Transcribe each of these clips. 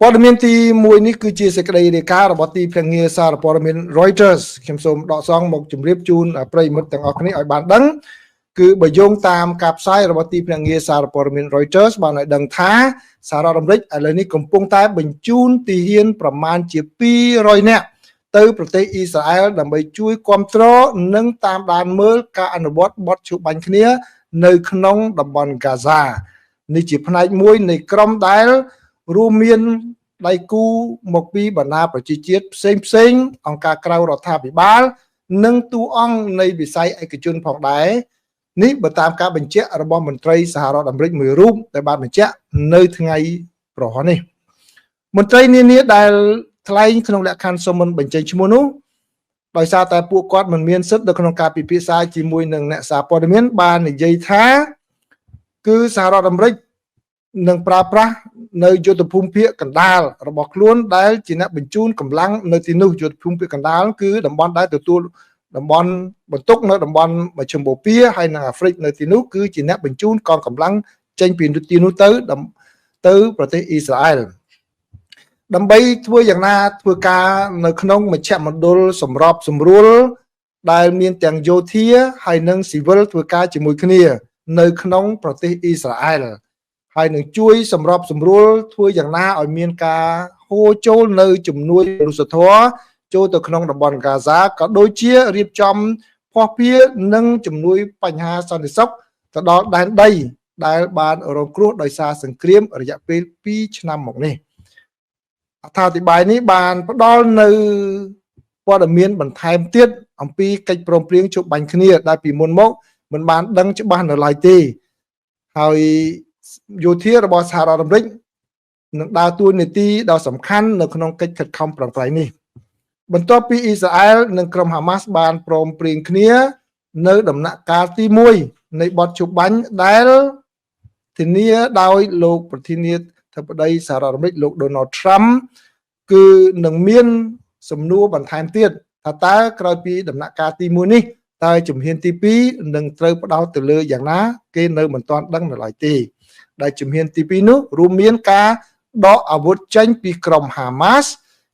ព័ត៌មានទី1នេះគឺជាសេចក្តីរាយការណ៍របស់ទីភ្នាក់ងារសារព័ត៌មាន Reuters ខ្ញុំសូមដកស្រង់មកជម្រាបជូនប្រិយមិត្តទាំងអស់គ្នាឲ្យបានដឹងគឺបើយោងតាមការផ្សាយរបស់ទីភ្នាក់ងារសារព័ត៌មាន Reuters បានឲ្យដឹងថាសហរដ្ឋអាមេរិកឥឡូវនេះកំពុងតែបញ្ជូនទាហានប្រមាណជា200នាក់ទៅប្រទេសអ៊ីស្រាអែលដើម្បីជួយគ្រប់គ្រងនិងតាមដានមើលការអនុវត្តបទឈូសបាញ់គ្នានៅក្នុងតំបន់ហ្គាហ្សានេះជាផ្នែកមួយនៃក្រុមដែលរួមមានដៃគូមកពីបណ្ដាប្រជាជាតិផ្សេងផ្សេងអង្គការក្រៅរដ្ឋាភិបាល និងតួអង្គនៃវិស័យឯកជនផងដែរនេះបើតាមការបញ្ជាក់របស់មន្ត្រីសហរដ្ឋអាមេរិកមួយរូបដែលបានបញ្ជាក់នៅថ្ងៃព្រហស្បតិ៍នេះមន្ត្រីនានាដែលថ្លែងក្នុងលក្ខខណ្ឌសុំមិនបញ្ចេញឈ្មោះនោះដោយសារតែពួកគាត់មិនមានសិទ្ធិនៅក្នុងការពិភាក្សាជាមួយនឹងអ្នកសារព័ត៌មានបាននិយាយថាគឺសហរដ្ឋអាមេរិកនឹងប្រើប្រាស់នៅយុទ្ធភូមិភាគកណ្ដាលរបស់ខ្លួនដែលជាអ្នកបញ្ជូនកម្លាំងនៅទីនោះយុទ្ធភូមិភាគកណ្ដាលគឺតំបន់ដែលទទួលតំបន់បន្ទុកនៅតំបន់មជ្ឈិមបូព៌ាហើយនិងអាហ្វ្រិកនៅទីនោះគឺជាអ្នកបញ្ជូនកងកម្លាំងចេញពីទីនោះទៅទៅប្រទេសអ៊ីស្រាអែលដើម្បីធ្វើយ៉ាងណាធ្វើការនៅក្នុងមជ្ឈមណ្ឌលសម្របសម្រួលដែលមានទាំងយោធាហើយនិងស៊ីវិលធ្វើការជាមួយគ្នា នៅក្នុងប្រទេសអ៊ីស្រាអែលហើយនឹងជួយសម្របសម្រួលធ្វើយ៉ាងណាឲ្យមានការហូរចូលនៅជំនួយមនុស្សធម៌ចូលទៅក្នុងតំបន់ហ្គាហ្សាក៏ដូចជារៀបចំភស្តុភារនិងជំនួយបញ្ហាសន្តិសុខទៅដល់ដែនដីដែលបានរងគ្រោះដោយសារសង្គ្រាមរយៈពេល2ឆ្នាំមកនេះអត្ថាធិប្បាយនេះបានផ្ដល់នៅព័ត៌មានបន្ថែមទៀតអំពីកិច្ចព្រមព្រៀងជប់បាញ់គ្នាដែលពីមុនមកមិនបានដឹងច្បាស់នៅឡើយទេហើយយោធារបស់សហរដ្ឋអាមេរិកនឹងដើរតួនាទីដ៏សំខាន់នៅក្នុងកិច្ចខិតខំប្រឹងប្រែងនេះបន្ទាប់ពីអ៊ីស្រាអែលនិងក្រុមហាម៉ាស់បានព្រមព្រៀងគ្នា នៅដំណាក់កាលទី1នៃបទជប់បាញ់ដែលធានាដោយលោកប្រធានាធិបតីសហរដ្ឋអាមេរិកលោក Donald Trump គឺនឹងមានសំណួរបន្ថែមទៀតថាតើក្រោយពីដំណាក់កាលទី1នេះតើជំហានទី2នឹងត្រូវផ្ដោតទៅលើយ៉ាងណា គេនៅមិនទាន់ដឹងនៅឡើយទេដែលជំហានទី2នោះរួមមានការដកអាវុធចេញពីក្រុមហាម៉ាស់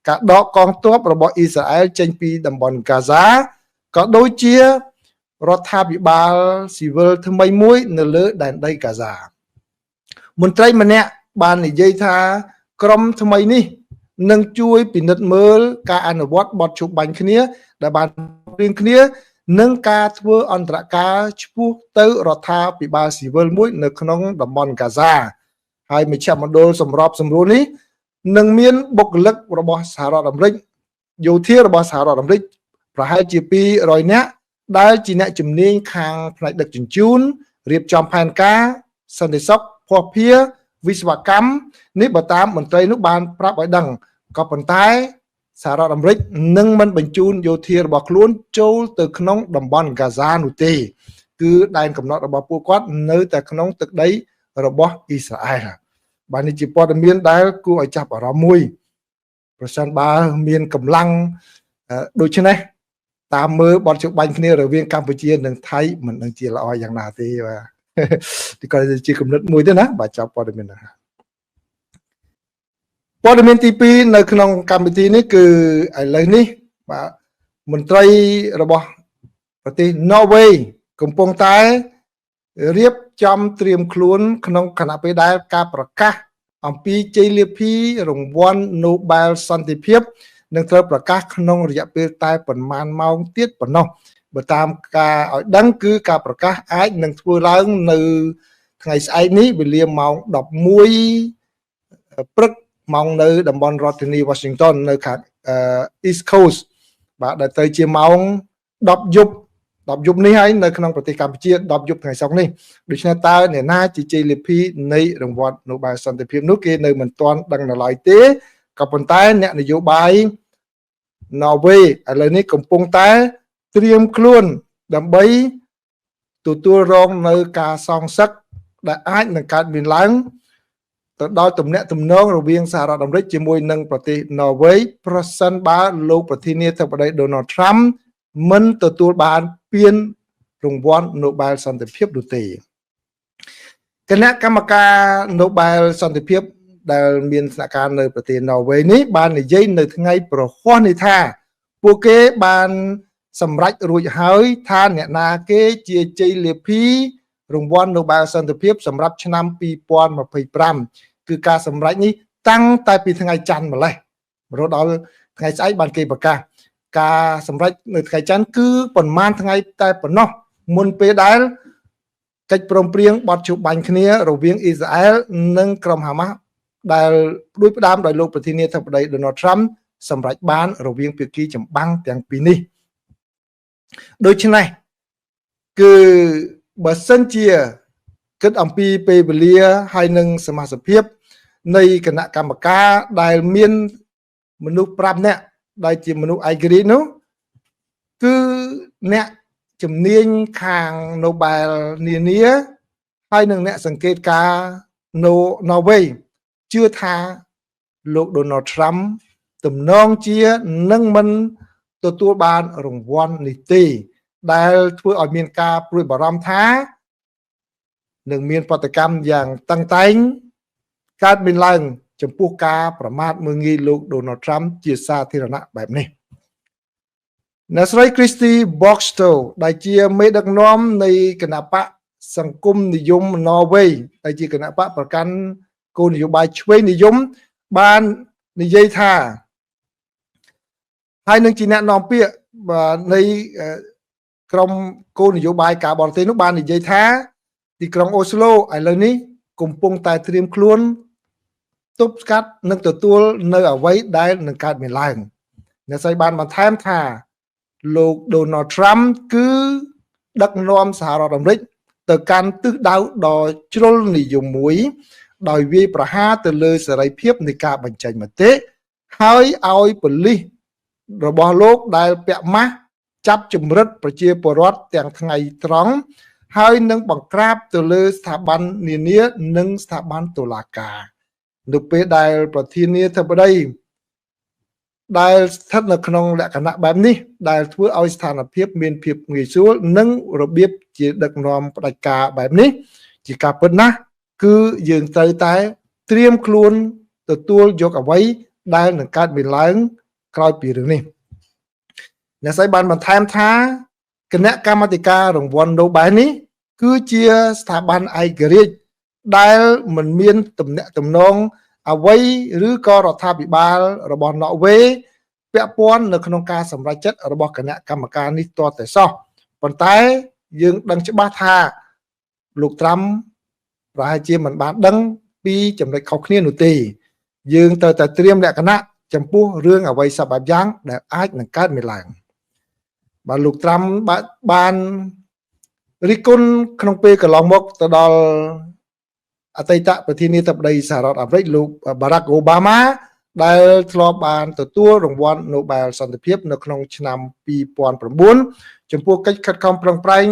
ការដកកងទ័ពរបស់អ៊ីស្រាអែលចេញពីតំបន់ហ្គាហ្សាក៏ដូចជារដ្ឋាភិបាលស៊ីវិលថ្មីមួយនៅលើដែនដីហ្គាហ្សាមន្ត្រីម្នាក់បាននិយាយថាក្រុមថ្មីនេះនឹងជួយពិនិត្យមើលការអនុវត្តបទជប់បាញ់គ្នា ដែលបានព្រៀងគ្នានិងការធ្វើអន្តរការឆ្ពោះទៅរដ្ឋាភិបាលស៊ីវិលមួយនៅក្នុងតំបន់ហ្គាហ្សាហើយមជ្ឈមណ្ឌលសម្របសម្រួលនេះនឹងមានបុគ្គលិករបស់សហរដ្ឋអាមេរិកយោធារបស់សហរដ្ឋអាមេរិកប្រហែលជា200នាក់ដែលជាអ្នកជំនាញខាងផ្នែកដឹកជញ្ជូនរៀបចំផែនការសន្តិសុខភស្តុភារវិស្វកម្មនេះបើតាមមន្ត្រីនោះបានប្រាប់ឲ្យដឹងក៏ប៉ុន្តែសហរដ្ឋអាមេរិកនឹងមិនបញ្ជូនយោធារបស់ខ្លួនចូលទៅក្នុងតំបន់ហ្គាហ្សានោះទេគឺដែនកំណត់របស់ពួកគាត់នៅតែក្នុងទឹកដីរបស់អ៊ីស្រាអែលបាទនេះជាព័ត៌មានដែលគួរឲ្យចាប់អារម្មណ៍មួយប្រសិនបើមានកម្លាំងដូចនេះតាមមើលបទជបាញ់គ្នារវាងកម្ពុជានិងថៃមិនដឹងជាល្អយ៉ាងណាទេបាទនេះក៏ជាគំនិតមួយទេណាបាទចាប់ព័ត៌មានណាព័ត៌មានទី2នៅក្នុងកម្មវិធីនេះគឺឥឡូវនេះបាទមន្ត្រីរបស់ប្រទេសន័រវេកំពុងតែរៀបចំត្រៀមខ្លួនក្នុងខណៈពេលដែលការប្រកាសអំពីជ័យលាភីរង្វាន់ Nobel សន្តិភាពនឹងត្រូវប្រកាសក្នុងរយៈពេលតែប៉ុន្មានម៉ោងទៀតប៉ុណ្ណោះបើតាមការឲ្យដឹងគឺការប្រកាសអាចនឹងធ្វើឡើងនៅថ្ងៃស្អែកនេះវេលាម៉ោង11ព្រឹកម៉ោងនៅតំបន់រដ្ឋធានី Washington នៅខាង East Coast បាទដែលទៅជាម៉ោង10យប់10យប់នេះហើយនៅក្នុងប្រទេសកម្ពុជា10យប់ថ្ងៃសុក្រនេះដូច្នេះតើអ្នកណាជាជ័យលាភីនៃរង្វាន់ Nobel សន្តិភាពនោះគេនៅមិនទាន់ដឹងនៅឡើយទេក៏ប៉ុន្តែអ្នកនយោបាយន័រវេឥឡូវនេះកំពុងតែត្រៀមខ្លួនដើម្បីទទួលរងនៅការសងសឹកដែលអាចនឹងកើតមានឡើងទៅដល់ទំនាក់ទំនងរវាងសហរដ្ឋអាមេរិកជាមួយនឹងប្រទេសន័រវេប្រសិនបើលោកប្រធានាធិបតី Donald Trump មិនទទួលបានពានរង្វាន់ Nobel សន្តិភាពនោះទេគណៈកម្មការ Nobel សន្តិភាព ដែលមានស្នាក់ការនៅប្រទេសណ័រវេនេះបាននិយាយនៅថ្ងៃប្រហ័សនេះថាពួកគេបានសម្រេចរួចហើយថាអ្នកណាគេជាជ័យលាភីរង្វាន់ Nobel សន្តិភាពសម្រាប់ឆ្នាំ2025គឺការសម្រេចនេះតាំងតែពីថ្ងៃច័ន្ទម្លេះរហូតដល់ថ្ងៃស្អែកបានគេប្រកាសការសម្រេចនៅថ្ងៃច័ន្ទគឺប្រហែលថ្ងៃតែប៉ុណ្ណោះមុនពេលដែលកិច្ចព្រមព្រៀងបទជួបបាញ់គ្នារវាងអ៊ីស្រាអែលនិងក្រុមហាម៉ាស់ដែលផ្ដួចផ្ដើមដោយលោកប្រធានាធិបតី Donald Trump សម្រេចបានរវាងភាគីចម្បាំងទាំងពីរនេះដូច្នេះគឺបើសិនជាគិតអំពីពេលវេលាហើយនឹងសមាជិកភាពនៃគណៈកម្មការដែលមានមនុស្ស5នាក់ដែលជាមនុស្សឯករាជ្យនោះគឺអ្នកជំនាញខាង Nobel នានាហើយនឹងអ្នកសង្កេតការ Norway ជឿថាលោក Donald Trump ទំនងជានឹងមិនទទួលបានរង្វាន់នេះទេដែលធ្វើឲ្យមានការព្រួយបារម្ភថានឹងមានប្រតិកម្មយ៉ាងតឹងតែងកើតមានឡើងចំពោះការប្រមាថមើលងាយលោក Donald Trump ជាសាធារណៈបែបនេះអ្នកស្រី Christy Boxto ដែលជាមេដឹកនាំនៃគណបក្សសង្គមនិយម Norway ដែលជាគណបក្សប្រកាន់គោលនយោបាយឆ្វេងនិយមបាននិយាយថាហើយនឹងជាអ្នកនាំពាក្យនៃក្រុមគោលនយោបាយការបរទេសនោះបាននិយាយថាទីក្រុងអូស្លូឥឡូវនេះកំពុងតែត្រៀមខ្លួនទប់ស្កាត់និងទទួលនៅអ្វីដែលនឹងកើតមានឡើងអ្នកស្រីបានបន្ថែមថាលោក Donald Trump គឺដឹកនាំសហរដ្ឋអាមេរិកទៅកាន់ទិសដៅដ៏ជ្រុលនិយមមួយដោយវាយប្រហារទៅលើសេរីភាពនៃការបញ្ចេញមតិហើយឲ្យប៉ូលីសរបស់លោកដែលពាក់ម៉ាស់ចាប់ជំរិតប្រជាពលរដ្ឋទាំងថ្ងៃត្រង់ហើយនឹងបង្ក្រាបទៅលើស្ថាប័ននានានិងស្ថាប័នតុលាការនៅពេលដែលប្រធានាធិបតីដែលស្ថិតនៅក្នុងលក្ខណៈបែបនេះដែលធ្វើឲ្យស្ថានភាពមានភាពងាយស្រួលនិងរបៀបជាដឹកនាំផ្ដាច់ការបែបនេះជាការពិតណាស់គឺយើងត្រូវតែត្រៀមខ្លួនទទួលយកអ្វីដែលនឹងកើតមានឡើងក្រោយពីរឿងនេះអ្នកស្រីបានបន្ថែមថាគណៈកម្មាធិការរង្វាន់ Nobel នេះគឺជាស្ថាប័នឯករាជ្យដែលមិនមានទំនាក់ទំនងអ្វីឬក៏រដ្ឋាភិបាលរបស់ណ័រវេពាក់ព័ន្ធនៅក្នុងការសម្រេចចិត្តរបស់គណៈកម្មការនេះទាល់តែសោះប៉ុន្តែយើងដឹងច្បាស់ថាលោកត្រាំប្រហែលជាមិនបានដឹងពីចំណុចខុសគ្នានោះទេយើងត្រូវតែត្រៀមលក្ខណៈចំពោះរឿងអ្វីសពបែបយ៉ាងដែលអាចនឹងកើតមានឡើងបាទលោកត្រាំបានរិះគន់ក្នុងពេលកន្លងមកទៅដល់អតីតប្រធានាធិបតីសហរដ្ឋអាមេរិកលោកបារ៉ាក់អូបាម៉ាដែលធ្លាប់បានទទួលរង្វាន់ Nobel សន្តិភាពនៅក្នុងឆ្នាំ2009ចំពោះកិច្ចខិតខំប្រឹងប្រែង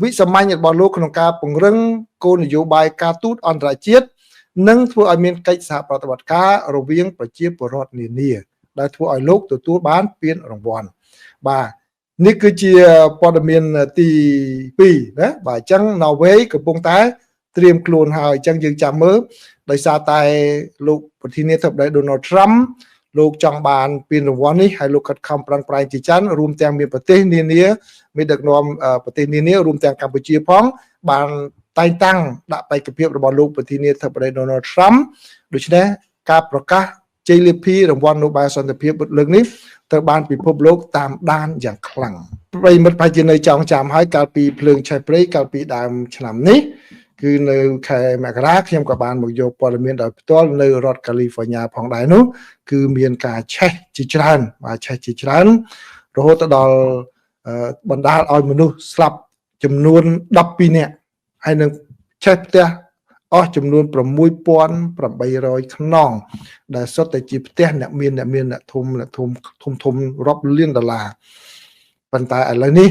វិសាមញ្ញរបស់លោកក្នុងការពង្រឹងគោលនយោបាយការទូតអន្តរជាតិនិងធ្វើឲ្យមានកិច្ចសហប្រតិបត្តិការរវាងប្រជាពលរដ្ឋនានាដែលធ្វើឲ្យលោកទទួលបានពានរង្វាន់បាទនេះគឺជាព័ត៌មានទី2ណាបាទអញ្ចឹងណ័រវេកំពុងតែត្រៀមខ្លួនហើយអញ្ចឹងយើងចាំមើលដោយសារតែលោកប្រធានាធិបតី Donald Trump លោកចង់បានពានរង្វាន់នេះហើយលោកខិតខំប្រឹងប្រែងជាច្រើនរួមទាំងមានប្រទេសនានាមានដឹកនាំប្រទេសនានារួមទាំងកម្ពុជាផងបានតែងតាំងដាក់បេក្ខភាពរបស់លោកប្រធានាធិបតី Donald Trump ដូច្នេះការប្រកាសជ័យលាភីរង្វាន់ Nobel សន្តិភាពលើកនេះត្រូវបានពិភពលោកតាមដានយ៉ាងខ្លាំងប្រិយមិត្តប្រហែលជានៅចងចាំហើយកាលពីភ្លើងឆេះព្រៃកាលពីដើមឆ្នាំនេះគឺនៅខែមករាខ្ញុំក៏បានមកយកព័ត៌មានដោយផ្ទាល់នៅរដ្ឋកាលីហ្វ័រញ៉ាផងដែរនោះគឺមានការឆេះជាច្រើនបាទឆេះជាច្រើនរហូតដល់បណ្ដាលឲ្យមនុស្សស្លាប់ចំនួន12នាក់ហើយនឹងឆេះផ្ទះអស់ចំនួន6800ខ្នងដែលសុទ្ធតែជាផ្ទះអ្នកមានអ្នកមានអ្នកធំអ្នកធំធំធំរាប់លានដុល្លារប៉ុន្តែឥឡូវនេះ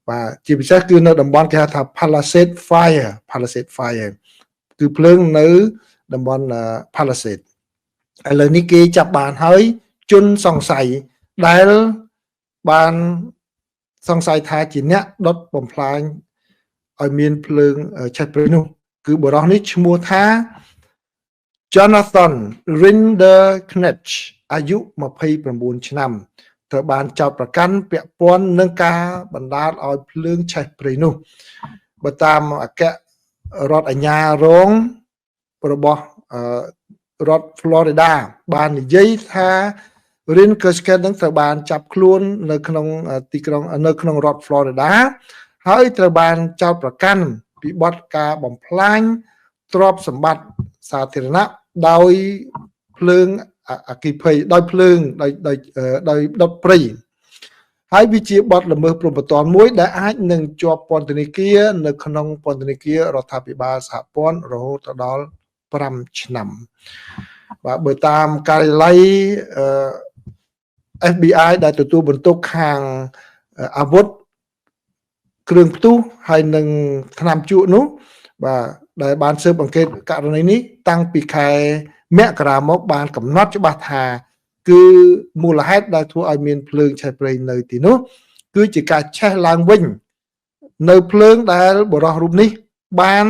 បាទជាពិសេសគឺនៅតំបន់គេហៅថា Palisade Fire Palisade Fire គឺភ្លើងនៅតំបន់ Palisade ឥឡូវនេះគេចាប់បានហើយជនសង្ស័យដែលបានសង្ស័យថាជាអ្នកដុតបំផ្លាញឲ្យមានភ្លើងឆេះព្រៃនោះគឺបុរសនេះឈ្មោះថា Jonathan Rinderknecht អាយុ29ឆ្នាំត្រូវបានចោទប្រកាន់ពាក់ព័ន្ធនឹងការបណ្ដាលឲ្យភ្លើងឆេះព្រៃនោះបើតាមអគ្គរដ្ឋអាជ្ញារងរបស់រដ្ឋ Florida បាននិយាយថា Rinderknecht នឹងត្រូវបានចាប់ខ្លួននៅក្នុងទីក្រុងនៅក្នុងរដ្ឋ Florida ហើយត្រូវបានចោទប្រកាន់ពីបទការបំផ្លាញទ្រព្យសម្បត្តិសាធារណៈដោយភ្លើងអគ្គិភ័យដោយភ្លើងដោយដោយដោយដុតព្រៃហើយវាជាបទល្មើសព្រហ្មទណ្ឌមួយដែលអាចនឹងជាប់ពន្ធនាគារនៅក្នុងពន្ធនាគាររដ្ឋាភិបាលសហព័ន្ធរហូតដល់5ឆ្នាំបាទបើតាមការិយាល័យ FBI ដែលទទួលបន្ទុកខាងអាវុធគ្រឿងផ្ទុះហើយនឹងថ្នាំជក់នោះបាទដែលបានស៊ើបអង្កេតករណីនេះតាំងពីខែមករាមកបានកំណត់ច្បាស់ថាគឺមូលហេតុដែលធ្វើឲ្យមានភ្លើងឆេះព្រៃនៅទីនោះគឺជាការឆេះឡើងវិញនៅភ្លើងដែលបុរសរូបនេះបាន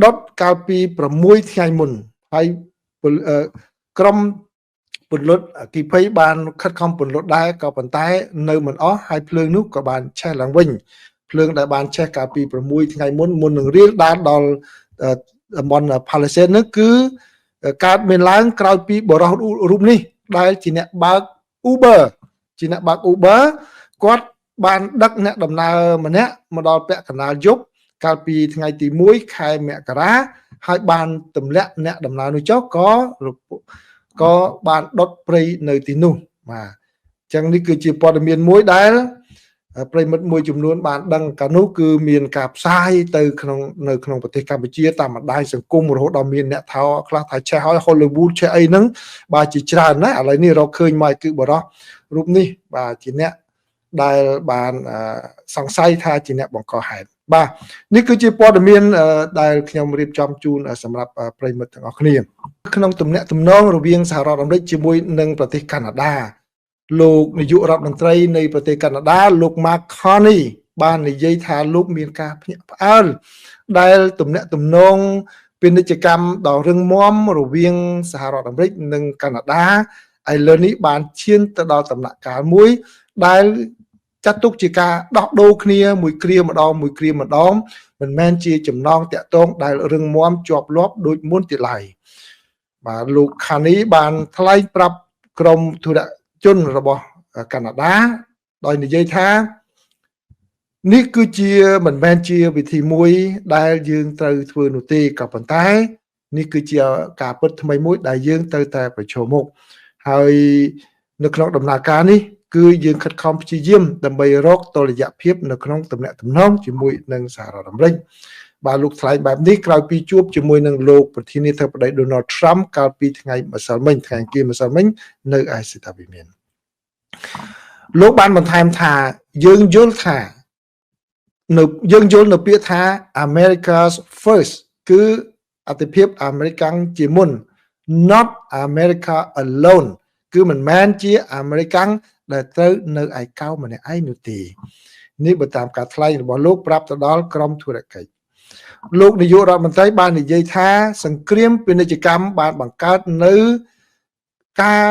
ដុតកាលពី6ថ្ងៃមុនហើយក្រុមពន្លត់អគ្គិភ័យបានខិតខំពន្លត់ដែរក៏ប៉ុន្តែនៅមិនអស់ហើយភ្លើងនោះក៏បានឆេះឡើងវិញភ្លើងដែលបានឆេះកាលពី6ថ្ងៃមុនមុននឹងរៀលដាលដល់តំបន់ Palisades នោះគឺកើតមានឡើងក្រោយពីបុរសរូបនេះដែលជាអ្នកបើក Uber ជាអ្នកបើក Uber គាត់បានដឹកអ្នកដំណើរម្នាក់មកដល់ពាក់កណ្ដាលយប់កាលពីថ្ងៃទី1ខែមករាហើយបានទម្លាក់អ្នកដំណើរនោះចុះក៏ក៏បានដុតព្រៃនៅទីនោះបាទអញ្ចឹងនេះគឺជាព័ត៌មានមួយដែលប្រិមិត្តមួយចំនួនបានដឹងកាលនោះគឺមានការផ្សាយទៅក្នុងនៅក្នុងប្រទេសកម្ពុជាតាមបណ្ដាញសង្គមរហូតដល់មានអ្នកថោខ្លះថាឆេះហើយ Hollywood ឆេះអីហ្នឹងបាទជាច្រើនណាស់ឥឡូវនេះរកឃើញមកគឺបរោះរូបនេះបាទជាអ្នកដែលបានសង្ស័យថាជាអ្នកបង្កហេតុបាទនេះគឺជាព័ត៌មានដែលខ្ញុំរៀបចំជូនសម្រាប់ប្រិមិត្តទាំងអស់គ្នាក្នុងទំនាក់ទំនងរវាងសហរដ្ឋអាមេរិកជាមួយនឹងប្រទេសកាណាដាលោកនាយករដ្ឋមន្ត្រីនៃប្រទេសកាណាដាលោក Mark Carney បាននិយាយថាលោកមានការភ្ញាក់ផ្អើលដែលទំនាក់ទំនងពាណិជ្ជកម្មដ៏រឹងមាំរវាងសហរដ្ឋអាមេរិកនិងកាណាដាឥឡូវនេះបានឈានទៅដល់ដំណាក់កាលមួយដែលចាត់ទុកជាការដោះដូរគ្នាមួយគ្រាម្ដងមួយគ្រាម្ដងមិនមែនជាចំណងតាក់ទងដែលរឹងមាំជាប់លាប់ដូចមុនទៀតឡើយបាទលោកខានីបានថ្លែងប្រាប់ក្រុមធុរជនរបស់កាណាដាដោយនិយាយថានេះគឺជាមិនមែនជាវិធីមួយដែលយើងត្រូវធ្វើនោះទេក៏ប៉ុន្តែនេះគឺជាការពិតថ្មីមួយដែលយើងត្រូវតែប្រឈមមុខហើយនៅក្នុងដំណើរការនេះគឺយើងខិតខំព្យាយាមដើម្បីរកតុល្យភាពនៅក្នុងទំនាក់ទំនងជាមួយនឹងសហរដ្ឋអាមេរិកបាទលោកថ្លែងបែបនេះក្រោយពីជួបជាមួយនឹងលោកប្រធានាធិបតី Donald Trump កាលពីថ្ងៃម្សិលមិញថ្ងៃអង្គារម្សិលមិញនៅឯសេតាវិមានលោកបានបន្ថែមថាយើងយល់ថានៅយើងយល់នៅពាក្យថា America's first គឺអតិភិបអាមេរិកជាមុន not America alone គឺមិនមែនជាអាមេរិកដែលត្រូវនៅឯកោម្នាក់ឯងនោះទេនេះបើតាមការថ្លែងរបស់លោកប្រាប់ទៅដល់ក្រុមធុរកិច្ចលោកនាយករដ្ឋមន្ត្រីបាននិយាយថាសង្គ្រាមពាណិជ្ជកម្មបានបង្កើតនៅការ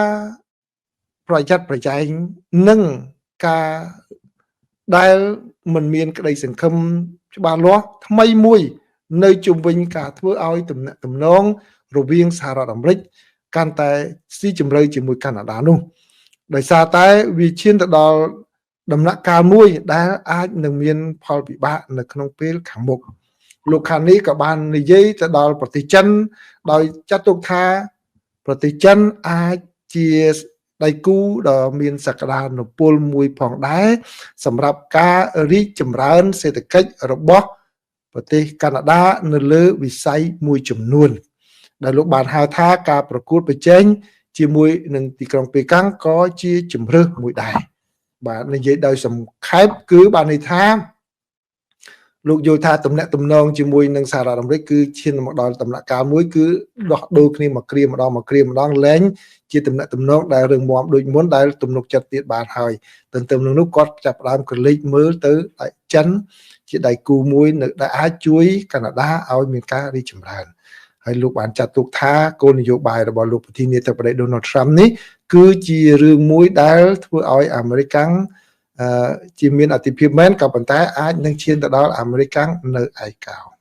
ប្រយ័ត្នប្រយែងនិងការដែលមិនមានក្តីសង្ឃឹមច្បាស់លាស់ថ្មីមួយនៅជុំវិញការធ្វើឲ្យទំនាក់ទំនងរវាងសហរដ្ឋអាមេរិកកាន់តែស៊ីជម្រៅជាមួយកាណាដានោះដោយសារតែវាឈានទៅដល់ដំណាក់កាលមួយដែលអាចនឹងមានផលវិបាកនៅក្នុងពេលខាងមុខលោកខានីក៏បាននិយាយទៅដល់ប្រទេសចិនដោយចាត់ទុកថាប្រទេសចិនអាចជាដៃគូដ៏មានសក្តានុពលមួយផងដែរសម្រាប់ការរីកចម្រើនសេដ្ឋកិច្ចរបស់ប្រទេសកាណាដានៅលើវិស័យមួយចំនួនដែលលោកបានហៅថាការប្រកួតប្រជែងជាមួយនឹងទីក្រុងប៉េកាំងក៏ជាជំរើសមួយដែរបាទនិយាយដោយសង្ខេបគឺបានន័យថាលោកយល់ថាទំនាក់ទំនងជាមួយនឹងសហរដ្ឋអាមេរិកគឺឈានមកដល់ដំណាក់កាលមួយគឺដោះដូរគ្នាមកគ្រាម្ដងមកគ្រាម្ដងលែងជាទំនាក់ទំនងដែលរឹងមាំដូចមុនដែលទំនុកចិត្តទៀតបានហើយទន្ទឹមនឹងនោះគាត់ចាប់ផ្ដើមក្រឡេកមើលទៅចិនជាដៃគូមួយនៅដែលអាចជួយកាណាដាឲ្យមានការរីកចម្រើន ហើយលោកបានចាត់ទុកថាគោលនយោបាយរបស់លោកប្រធានាធិបតី Donald Trump នេះគឺជារឿងមួយដែលធ្វើឲ្យអាមេរិកជាមានអធិភាពមែនក៏ប៉ុន្តែអាចនឹងឈានទៅដល់អាមេរិកនៅឯកោ។